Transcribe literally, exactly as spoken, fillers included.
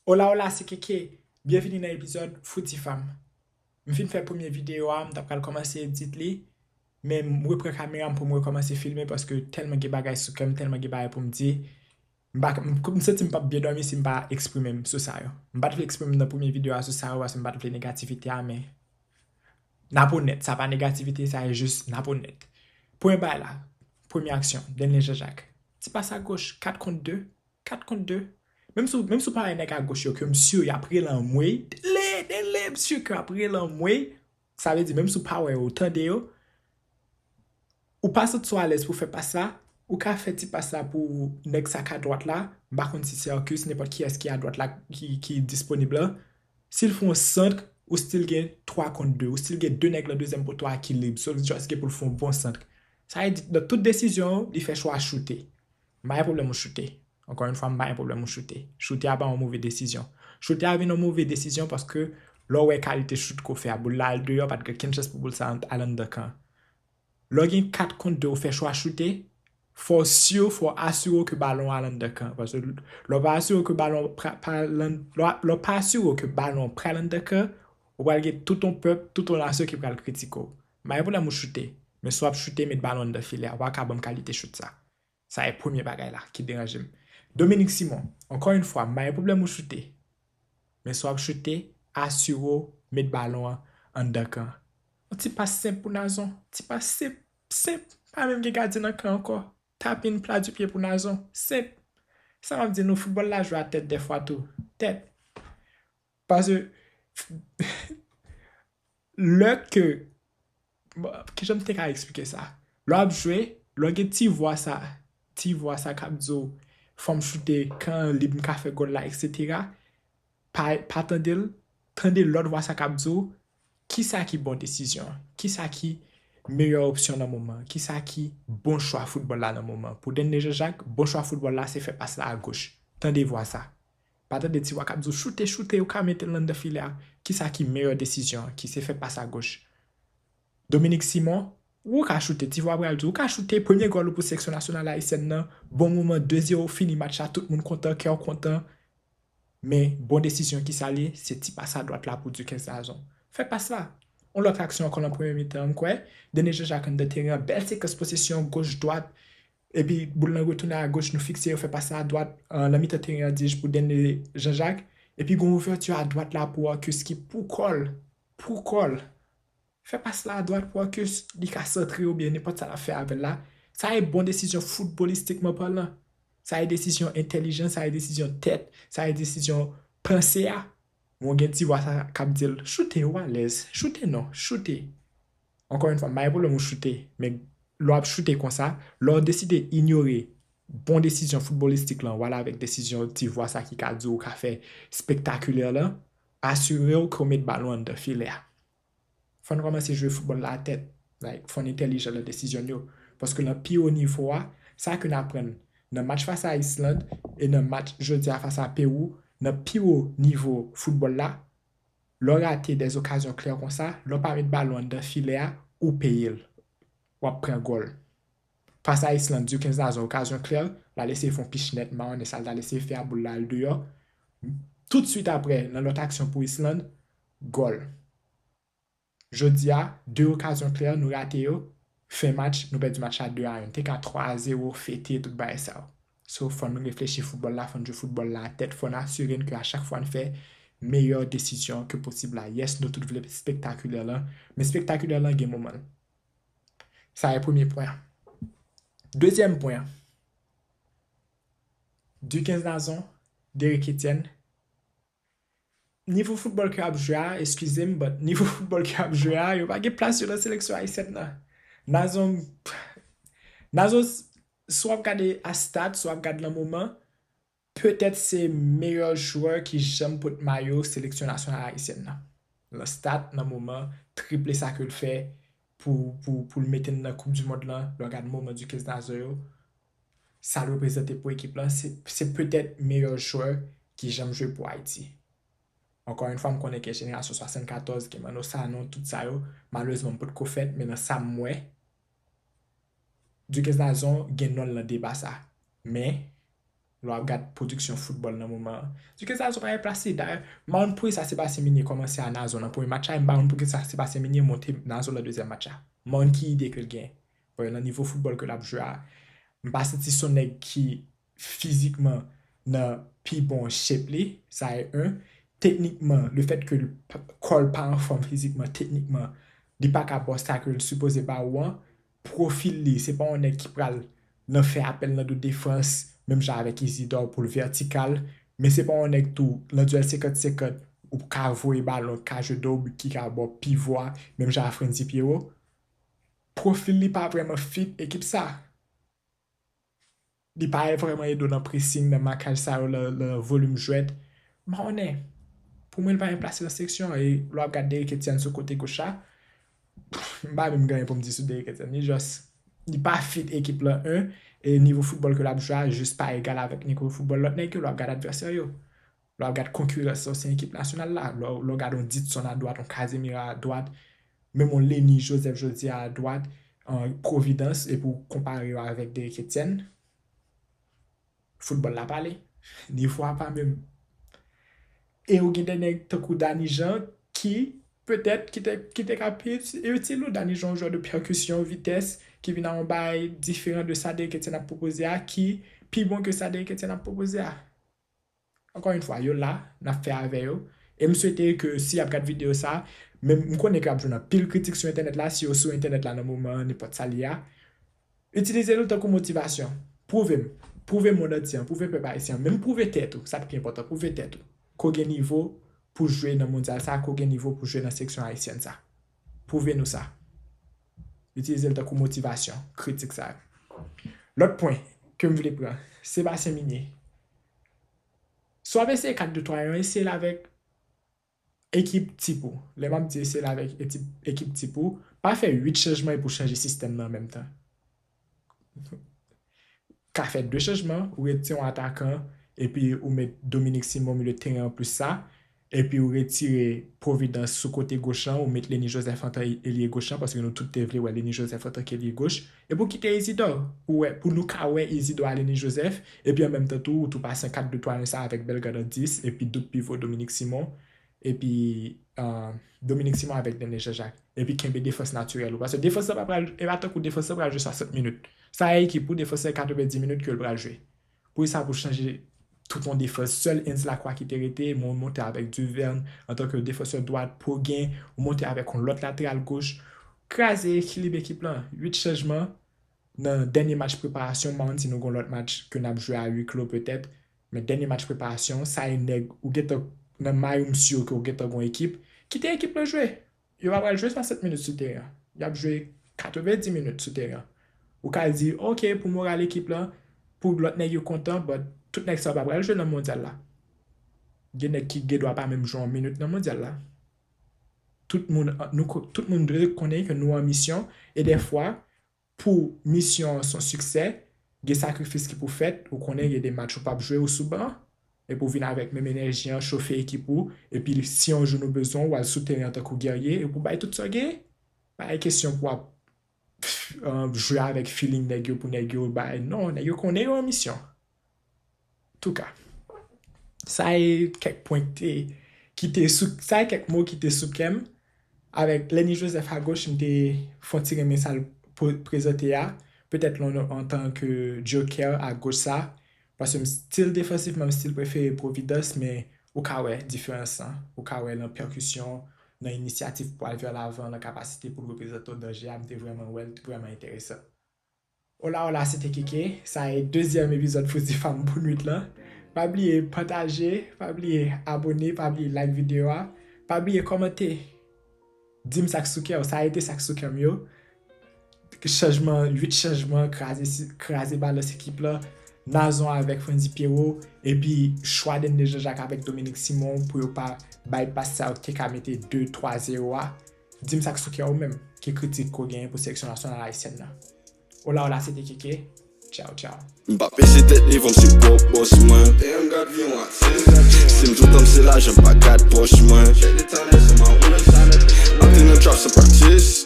Hola, hola, se Keke. Byenvini nan epizòd Fouti Fam. M fin fè premye videyo a, m t ap pral kòmanse edit li, men m repran kamera m pou m rekòmanse filme paske tèlman gen bagay sou kè m, tèlman gen bagay pou m di. M pa, m, m santi m p ap byen dòmi si m pa eksprime m sou sa yo. M pa t vle eksprime m nan premye videyo a sou sa yo paske m pa t vle negativite a, men n ap onèt, sa pa negativite, sa e jis n ap onèt. Premye bagay la, premye aksyon, Denley Jean Jacques. Ti pas a goch, kat kont de, kat kont de. Menm si w, menm si w pa wè nèg a goch yo, ke m si y ap rele anmwey, Denley, Denley, m si ke y ap rele anmwey. Sa vle di, menm si w pa wè yo, tande yo, ou pa santi w alèz pou fè pas la, ou ka fè ti pas la pou nèg sa k a dwat la, m pa konn si se Arcus, nenpòt kiyès ki a dwat la, ki, ki disponib la. Si l fè yon sant, ou still gen twa kont de, ou still gen de nèg nan dezyèm poto a ki lib, so l just gen pou l fè yon bon sant. Sa vle di, nan tout desizyon, li fè chwa choute. M pa gen pwoblèm ou choute. Ankò yon fwa, m pa gen pwoblèm ou choute. Choute a pa yon move desizyon. Choute a vin yon move desizyon paske lè w wè kalite chout ke w fè a, boul la al deyò, pa t gen okenn chans pou boul sa al anndan kan. Lè w gen kat kont de, ou fè chwa choute, fò w si, fò w asire w ke balon an al anndan kan. Paske lè w pa asire w ke balon an pra-, pa al ann-, lè w, lè w pa asire w ke balon an pral anndan kan, ou pral gen tout yon pèp, tout yon nasyon ki pral kritike w. M pa gen pwoblèm ou choute, men si w ap choute, met balon anndan filè a, ou pa ka ban m kalite chout sa. Sa e premye bagay la ki deranje m. Dominique Simon, ankò yon fwa, m pa gen pwoblèm ou choute. Men si w ap choute, asire w met balon an anndan kan. Yon ti pas senp pou Nazon. Ti pas senp, senp. Pa menm gen gadyen nan kan ankò. Tap in, pla di pye pou Nazon. Senp. Sa m ap di nou, foutbòl la jwe a tèt dèfwa tou. Tèt. Paske lè ke, bon, kijan m te ka eksplike sa? Lè w ap jwe, lè w gen ti vwa sa, ti vwa sa k ap di w, fò m choute, kan lib m ka fè gòl la, etsetera. Pa, pa tande l, tande lòt vwa sa k ap di w, kisa ki bon desizyon an? Kisa ki meyè opsyon nan moman an? Kisa ki bon chwa foutbòl la nan moman an? Pou Denley Jean Jacques, bon chwa foutbòl la, se fè pas la agoch. Tande vwa sa. Pa tande ti vwa k ap di w, choute, choute, ou ka mete l anndan filè a. Kisa ki meyè desizyon an? Ki se fè pas agoch. Dominique Simon, ou ka choute, ti vwa pral di w, ou ka choute, premye gòl ou pou seleksyon nasyonal ayisyèn nan, bon moman, de zewo, fini match la, tout moun kontan, kè w kontan. Men bon desizyon ki sa l ye, se ti pas a dwat la pou Duquesne Nazon. Fè pas la. Yon lòt aksyon ankò nan premye mitan an, m kwè. Denley Jean Jacques anndan teren an, bèl sekans posesyon, goch, dwat. Epi boul lan retounen agoch, nou fikse, yo fè pas la adwat, nan mitan teren an, di pou Denley Jean Jacques. Epi gen yon ouvèti adwat la pou Arcus ki pou kò l, pou kò l. Fè pas la adwat pou Arcus, li ka santre oubyen nenpòt sa l ap fè avè l la. Sa e bon desizyon foutbolistikman palan. Sa e desizyon entèlijan, sa e desizyon tèt, sa e desizyon panse a. Mwen gen ti vwa sa k ap di l, choute, ou alèz, choute non, choute. Ankò yon fwa, m pa gen pwoblèm ou choute, men lè w ap choute konsa, lè w deside inyore bon desizyon foutbolistik lan, w al avèk desizyon ti vwa sa ki ka di w ka fè spektakilè lan, asire w ke w met balon anndan filè a. Fò n kòmanse jwe foutbòl la a tèt. Like, fò n entèlijan nan desizyon n yo. Paske nan pi wo nivo a, sa ke n aprann nan match fas a Island e nan match jodi a fas a Pewou, nan pi wo nivo foutbòl la, lè w rate dè okazyon klè konsa, lè w pa met balon anndan filè a, ou peye l. W ap pran gòl. Fas a Island, Duquesne Nazon, okazyon klè, l al eseye fè yon pich nèt, m pa konnen sa l t al eseye fè a, boul la al deyò. Toutswit aprè, nan lòt aksyon pou Island, gòl. Jodi a, de okazyon klè, nou rate yo. Fen match, nou pèdi match la de a yon. Te ka twa a zewo, fete, tout bagay sa yo. So, fò n reflechi foutbòl la, fò n jwe foutbòl la a tèt, fò n asire n ke a chak fwa n fè meyè desizyon ke posib la. Yes, nou tout vle spektakilè lan, men spektakilè lan gen moman l. Sa e premye pwen an. Dezyèm pwen an. Duquesne Nazon, Derrick Etienne, nivo foutbòl ke y ap jwe a, eskize m, but nivo foutbòl ke y ap jwe a, yo pa gen plas yo nan seleksyon ayisyèn nan. Nazon, Nazon, si w ap gade a stat, si w ap gade nan moman, petèt se meyè jwè ki janm pot mayo seleksyon nasyonal ayisyèn nan. Nan stat, nan moman, triple sa ke l fè pou, pou, pou l mete n nan Koup di Mond lan, lè w gade moman Duquesne Nazon yo, sa l reprezante pou ekip lan, se, se petèt meyè jwè ki janm jwe pou Ayiti. Ankò yon fwa, m konnen ke jenerasyon swasannkatòz, ke Manno Sanon, tout sa yo, malerezman, m potko fèt, men nan sa m wè, Duquesne Nazon gen non l nan deba sa. Men, Lè w ap gad pwodiksyon foutbòl nan moman an. Di ke Nazon pa gen plas li. Dayè, m pa konn poukisa Sébastien Migné kòmanse a Nazon nan premye match la, e m pa konn poukisa Sébastien Migné monte Nazon nan dezyèm match la. M pa konn ki ide ke l gen. Bon, nan nivo foutbòl ke l ap jwe a, m pa santi se yon nèg ki fizikman nan pi bon shape li, sa e yon. Teknikman, lefèt ke l p-, kò l pa anfòm fizikman, teknikman, li pa ka ba w sa ke l sipoze ba ou an. Pwofil li, se pa yon nèg ki pral nan fè apèl nan do defans, menm jan avèk Isidore pou l vètikal, men se pa yon nèg tou, nan dyèl senkant senkant, ou ka voye balon, ka jwe dwòl, ki ka ba w pivwa, menm jan a Frantzy Pierrot. Pwofil li pa vrèman fit ekip sa. Li pa vrèman ede w nan pressing, nan makaj sa yo, nan, nan volim jwèt. M pa konnen. Pou mwen, li pa byen plase nan seleksyon an. E lè w ap gad Derrick Etienne sou kote goch la, m pa menm gen anyen pou m di sou Derrick Etienne. Li just, li pa fit ekip lan, en, e nivo foutbòl ke l ap jwe a jis pa egal avèk nivo foutbòl lòt nèg yo, lè w ap gad advèsè yo. Lè w ap gad konkirans ansyen ekip nasyonal la, lè w, lè w gad yon Ditson adwat, yon Casemiro adwat, menm yon Lenny Joseph jodi a adwat, an Providence, epi w konpare yo avèk Derrick Etienne, foutbòl la pale. Nivo a pa menm. E ou gen de nèg tankou Dany Jean ki, petèt, ki te, ki te ka pi itil ou. Dany Jean, yon jwè de pèkisyon, vitès, ki vin a yon bagay diferan de sa Derrick Etienne ap pwopoze a, ki pi bon ke sa Derrick Etienne ap pwopoze a. Ankò yon fwa, yo la, n ap fè avè yo. E m swete ke si y ap gad videyo sa, men m konnen ke y ap jwenn anpil kritik sou entènèt la, si yo sou entènèt la nan moman an, nenpòt sa l ye a, itilize l tankou motivasyon. Pwouve m. Pwouve mond antye an, pwouve pèp ayisyen an, menm pwouve tèt ou, sa k pi enpòtan, pwouve tèt ou. Ke w gen nivo pou jwe nan mondyal sa, ke w gen nivo pou jwe nan seleksyon ayisyèn sa. Pwouve nou sa. Itilize l tankou motivasyon, kritik sa yo. Lòt pwen ke m vle pran, Sébastien Migné. Si w ap eseye kat de twa yon, eseye l avèk ekip tip ou. Lè m ap di eseye l avèk etip, ekip tip ou, pa fè uit chanjman epi w chanje sistèm nan an menm tan. Ka fè de chanjman, ou retire yon atakan, epi ou met Dominique Simon milye teren an plis sa, epi ou retire Providence sou kote goch lan, ou met Lenny Joseph antan elye goch lan, paske nou tout te vle wè Lenny Joseph antan ke elye goch, epi ou kite Isidore, pou wè, pou nou ka wè Isidore a Lenny Joseph, epi an menm tan tou, ou tou pase an kat de twa yon sa avèk Bellegarde an dis, epi doub pivo Dominique Simon, epi, ah, Dominique Simon avèk Denis Jean-Jacques. Epi kenbe defans natirèl ou. Paske defans lan pa pral, e pa tankou defans lan pral jwe swasant minit. Sa e ekip ou, defans lan e katrevenndis minit ke l pral jwe. Pou sa pou chanje tout yon defans. Sèl Hens Lacroix ki te rete, men w monte avèk Duverne antanke defansè dwat, Poguen, ou monte avèk yon lòt lateral goch. Kraze ekilib ekip lan. Uit chanjman nan dènye match preparasyon, m pa konn si nou gen yon lòt match ke n ap jwe a huis clos petèt, men dènye match preparasyon, sa e nèg, ou gentan nan may ou, m si ke ou gentan gen yon ekip. Kite ekip lan jwe. Yo pa pral jwe swasant minit sou teren an. Y ap jwe katrevenndis minit sou teren an. Ou ka di, oke, pou moral ekip lan, pou lòt nèg yo kontan, but tout nèg sa yo pa pral jwe nan mondyal la. Gen nèg ki gen dwa pa menm jwe yon minit nan mondyal la. Tout moun, nou ko-, tout moun dwe konnen ke nou an misyon, e dèfwa, pou misyon an se yon siksè, gen sakrifis ki pou fèt, ou konnen gen de match ou p ap jwe, ou sou ban, epi w vin avèk menm enèji an, chofe ekip ou, epi si yon jou nou bezwen w, w al sou teren an tankou gèrye, epi w bay tout sa w genyen. Pa gen kesyon pou w ap, pff, jwe avèk feeling nèg yo pou nèg yo bay. Non, nèg yo konnen yo an misyon. Touka, sa e kèk pwen ki te, ki te sou, sa e kèk mo ki te sou kè m. Avèk Lenny Joseph agoch, m te fè yon ti renmen sa l po-, prezante a. Petèt l antanke joker agoch sa. Paske m still defansivman, m still prefere Providence, men ou ka wè diferans lan. Ou ka wè nan pèkisyon, nan inisyativ pou al vè lavan, nan kapasite pou l reprezante w danje a, m te vrèman wè l vrèman enteresan. Hola, hola, se te Keke. Sa e dezyèm epizòd Fouzi Fam pou nwit lan. Pa bliye pataje, pa bliye abone, pa bliye like videyo a. Pa bliye kòmante. Di m sa k sou kè w, sa rete sa k sou kè m yo. Chanjman, uit chanjman, kraze si-, kraze balans ekip lan. Nazon avèk Frantzy Pierrot, epi chwa Denis Jean-Jacques avèk Dominique Simon pou yo pa bay pas sa yo ki te ka mete de, twa zewo a. Di m sa k sou kè w menm, ki kritik ke w genyen pou seleksyon nasyonal ayisyèn nan. Hola, hola, se te Keke. Tchaw, tchaw. M pa peze tèt devan m se pwòp bòs mwen. Damn, gad vi yon atis. Si m toutan m se lajan, m pa gad pòch mwen. Chèk de talè, se ma ou nan talè. M ap te nan trap san praktis.